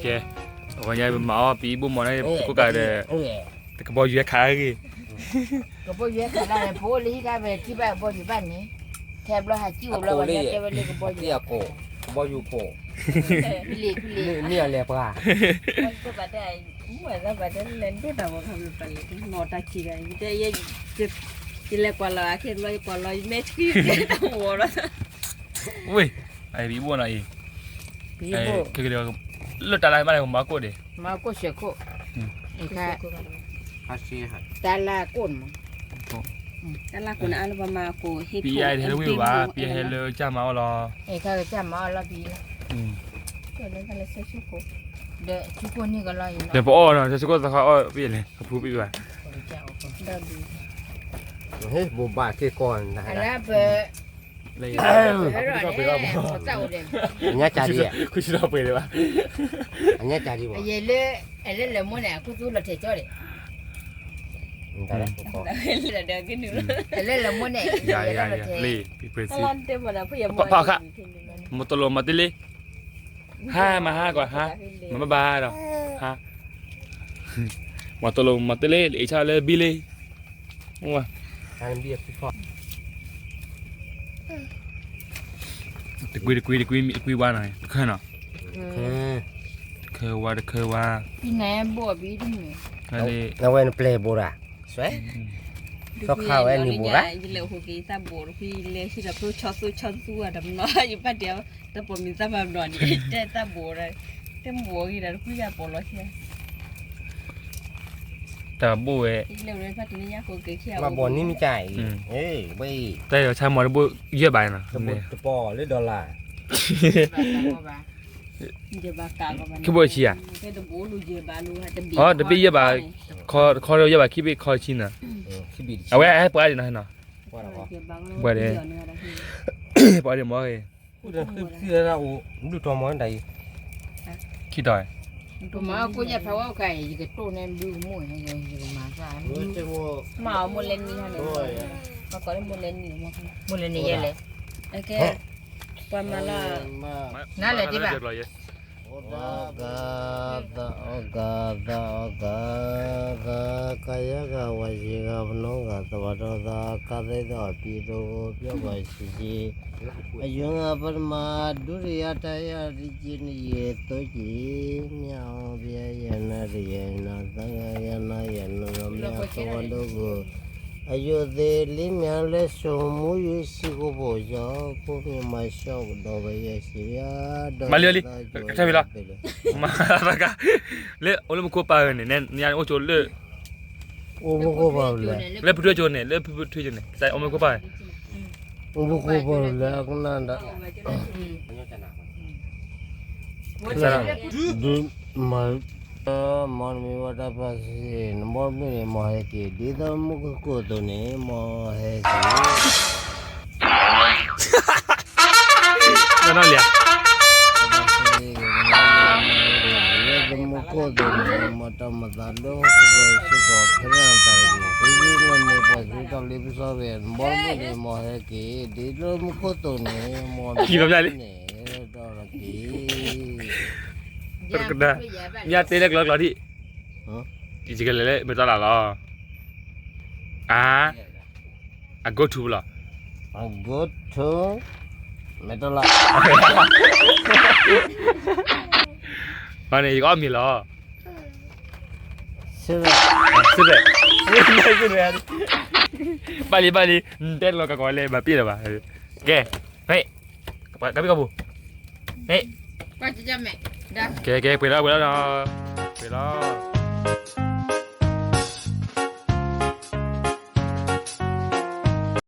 ကဲ, အဝဲညါပမၤအီၣ်ပအံၤဘိၣ်မီၤန့ၣ် ကိးကးဒီး တကဘီယူၤဟဲခးအဂ့ၢ်, ကဘီယူၤဟဲခးလၢ်န့ၣ် ဖိလၢဟံၣ်ခါဖဲထံၣ်ဘၣ်ကဘီယူၤဘၣ်န့ၣ်, ထဲဘျီဟးကံၣ်အိၣ်ဘျီဝဲတဲဝဲလၢကဘီယူၤ, ကဘီယူၤခိၣ်, ဖံလံၤဖံလံၤ, မ့ၢ်အလဲၤပှၤ ယလဲၤကွၢ်လီၤအခဲဘျီ ယကွၢ်လီၤ ယမဲာ်ချံတဝီလီၤ, ဝ့ၢ်, ပအံၤဘိၣ်နီၤအံၤ, လၢတၢ်လၢ်ဘၣ်န့ၣ် မၤကိၣ်ဒံး, မၤကိၣ်စဲးခိၣ်, တၢ်လၢ်ကိၣ်န့ၣ်မး, တၢ်လၢ်ကိၣ်န့ၣ်အါလၢပမၤကိၣ်ဟ့ၣ်ဖိ, ပအံၤဟဲလၢဝ့ၢ်ဘၣ်, ပအံၤဟဲလၢကၢ်မၤအီၣ်လီၤ, ကၢ်မၤအီၣ်လီၤပအံၤ, ဒီးပအီၣ်နီၤ ဆၢဆိကမိၣ်သးခါအီၣ်ပအံၤလဲၣ် ကဖူပအံၤဘၣ်, ဘိးဘၣ်က့ၤကီၢ်န့ၣ်, အညါကၢ်ဒံး, အညါကၢ်ဒံးဘၣ်, လၢလၢမိၢ်န့ၣ် အခိၣ်သူလီၤထဲးကၠီဒီး, လၢလၢမိၢ်န့ၣ်, ဖးခါ, မတလိမၤတလ့, ဟါမၤဟါကွၢ်ဟါ, မၤဘၣ်ဘၣ်ဒီး, ဟါ, မတလိမၤတလ့ လၢအ့ၣ်ဆၣ်လၢဘံလ့, တကွံတကွံတကွံတကွံဝါနီၤ တခၢနီၤ, တခၢဝါတခၢဝါ, အဝဲနပျဲၢ်ဘိးဒၣ်, သီခါဝဲနံၤဘိးဒၣ်, ယလဲၤဟူးက့ၤသးဘိးတဖံ လဲၤဟံးဒီးဖျိဆီသူဆီသူတမနီၤ ယဘၣ်တဲ တပိာ်မံၤသးမၤဘျီန့ၣ် တဲသးဘိးဒၣ်, တဲမ့ၢ်ဘိးဂ့ၤဒီးတကွံယၤပိာ်လီၤဆံ တၢ်ဘိၣ်ဝဲ, မၤဘိးနံၤမ့ၢ်ကၢ်အံၤ, တၢ်ယီၤဆါမီၤတဘိၣ်ယဲၢ်ဘးနီၤ, တပိာ်လၢ dollar, ခံဘိၣ်ဆံဧါ, အတဘ့ၣ်ယဲၢ်ဘး, ခီယဲၢ်ဘးခံဘ့ၣ်ခီဆံနီၤ, အဝဲဟဲပှၤဒံးနီၤ, ပှၤဒံး, ပှၤဒံးမီၢ်ဂ့ၤ ခံတီၤ, မၤကိၣ်ယဲၢ်ဖးဝဲအိၣ်ခါအံၤ ယကတိၢ်န့ၢ်ဘုကမိၣ်, မၤအီၤမိၢ်လဲၤနံၤဟီန့ၣ်, မၤကိးလၢမိၢ်လဲၤနံၤ, မိၢ်လဲၤနံၤယဲလဲၣ်, ပှၤမၤလီၤ, နလဲၤဒံးဘၣ်, အီၣ်ဂၤသး အီၣ်ဂၤသး အီၣ်ဂၤသး, ကယၤဂၤဝၤယံၤဂၤပနီၢ်ဂၤသး ပှၤဒီသး ကါသ့သး အီၣ်ပံတအိၣ် ပျီပှၤဆံးဆံး, အယိၤဂၤပတမၤ ဒုတိယတတိယတက့ၢ် နယံာ်သိက့ၢ်, မ့ၢ်အီၤ ပယၤယၤနၤ တယၤနၤ သၢဂၤယၤနၤ ယၤနၤ မ့ၢ်အီၤသဝီဒိၣ်ကီၢ်, အယိၤသ့ၣ်လံမ့ၢ်အီၤလၢစိာ်မူယုာ်ဆံးကိာ်ဘိၣ်ကၠီ, ခိၣ်မ့ၢ်မၤဆှီကဒီးပယီၤဆံးယၤ, ဒီးသးကၠိ, မၤသးကါ, လၢအိၣ်လၢမူခိၣ်ပၢ်ဧၢန့ၣ် နအိၣ်ကၠိလၢ အိၣ်မူခိၣ်ပၢ်လဲၣ်, လၢဖုထွဲကၠိန့ၣ် လၢဖုထွဲကၠိန့ၣ် ကစၢ်အိၣ်မူခိၣ်ပၢ်, အိၣ်မူခိၣ်ပၢ်လဲၣ် အကနၣ်ဒီး ဒုးမၤ, မီၢ်နမံၤဝဲတၢ်ဖးစ့ၢ် နဘီမုၢ်န့ၣ် မီၢ်ဟဲက့ၤ ဒ်သိးမူခိၣ်ကိၢ်သိးန့ၣ် မီၢ်ဟဲက့ၤ တၢ်နီၣ်လံဧါ, ဒ်သိးမူခိၣ်သိးန့ၣ် မီၢ်တၢ်မၤသးဒိၣ်ကပၢၤစ့ၢ်ကီး ဖဲန့ၣ်အသးက့ၤ သုမ့ၢ်မ့ၢ်ပှၤသုတၢ်လ့ပစီဖဲ နဘီမုၢ်န့ၣ် မီၢ်ဟဲက့ၤ ဒ်သိးမူခိၣ်သိးန့ၣ် မီၢ်ဟဲက့ၤ ဒီးက့ၤ ကဒါ, မ့ၢ်တဲလၢကျီကျီဒံး, ယကလဲၤလၢမဲာ်တလးလီၤ, အါ, အ go to လီၤ, အ go to မဲာ်တလး, ဘၣ်န့ၣ် ယကအီၣ်မ့ၤလီၤ, စ့ၢ်, ဘၣ်လံ ဘၣ်လံ, တဲလီၤကကွၢ်လဲၣ် ဘၣ်ပ့ၢ်လီၤဘၣ်, ကဲ, ကဘၣ်ကပူၤ, ကဲ ကဲ ပှဲၤလီၤ ပှဲၤလီၤနီၤ, ပှဲၤလီၤ